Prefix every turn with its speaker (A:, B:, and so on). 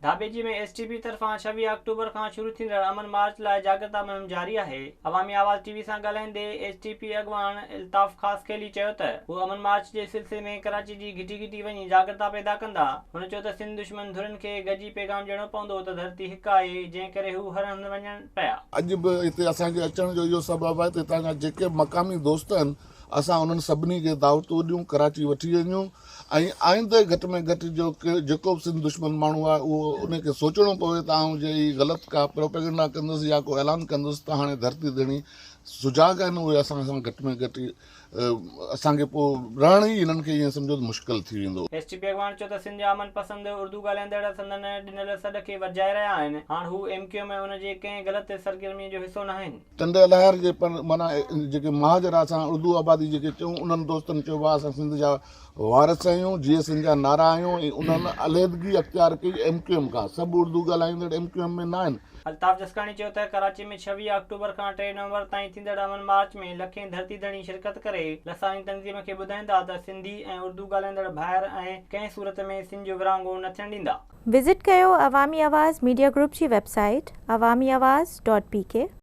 A: Dhabeji ۾ S T P طرفان 26 October کان شروع ٿيندڙ امن مارچ لاء جاڳرتا مهم جاري آهي. عوامي آواز ٽي وي سان ڳالهائيندي ايس ٽي پي اڳواڻ الطاف خاصخيلي چيو ته هو امن مارچ جي سلسلي ۾ ڪراچي جي گهٽي گهٽي وڃي جاڳرتا پيدا ڪندا. هن چيو ته سنڌ دشمن ڌرين کي گڏجي پيغام ڏيڻو پوندو ته ڌرتي هڪ آهي جنهن ڪري هو هر هنڌ وڃن پيا.
B: اڄ به هتي اسان جي اچڻ جو اهو سبب آهي ته هتان جا جيڪي به مقامي دوست آهن اسان انهن سڀني کي دعوتون ڏيون، ڪراچي وٺي وڃون ۽ آئنده گهٽ ۾ گهٽ جو جيڪو به سنڌ دشمن ماڻهو آهي اهو ان کي سوچڻو پوي ته آئون جي هي غلط ڪا پروپيگنڊا ڪندس يا ڪو اعلان ڪندس ته هاڻي ڌرتي ڌڻي سجاڳ آهن اهي اسان سان گهٽ ۾ گهٽ اسان کي پوء رهڻ ئي هنن کي ائين سمجهو ته مشڪل ٿي ويندو.
A: ايس ٽي پي اڳواڻ چيو ته سنڌ جا امن پسند اردو ڳالهائيندڙ سندن ڏنل سڏ کي ورجائي رهيا آهن، هاڻ هو ايم ڪيو ايم ۽ ان جي ڪنهن غلط سرگرمي جو حصو ناهن.
B: ٽنڊي الهيار جي پر معنيٰ جيڪي مهاجر اسان اردو آبادي جيڪي چئون انهن دوستن چيو ڀاء اسان سنڌ جا وارث آهيون جيئي سنڌ جا نعرا آهيون ۽ انهن عليحدگي اختيار ڪئي ايم ڪيو ايم کان سڀ اردو ڳالهائيندڙ ايم ڪيو ايم ۾ نه آهن.
A: الطاف جسڪاڻي چيو ته ڪراچي ۾ 26 آڪٽوبر کان ٽي نومبر تائين ٿيندڙ امن مارچ ۾ لکين ڌرتي ڌڻي شرڪت ڪري لساني تنظيم کي ٻڌائيندا ته سنڌي ۽ اردو ڳالهائيندڙ ڀائر ۽ ڪنهن صورت ۾ سنڌ جو ورهاڱو نه ٿيڻ ڏيندا.
C: وزٽ ڪيو عوامي آواز ميڊيا گروپ جي website Awami Awaz dot P K.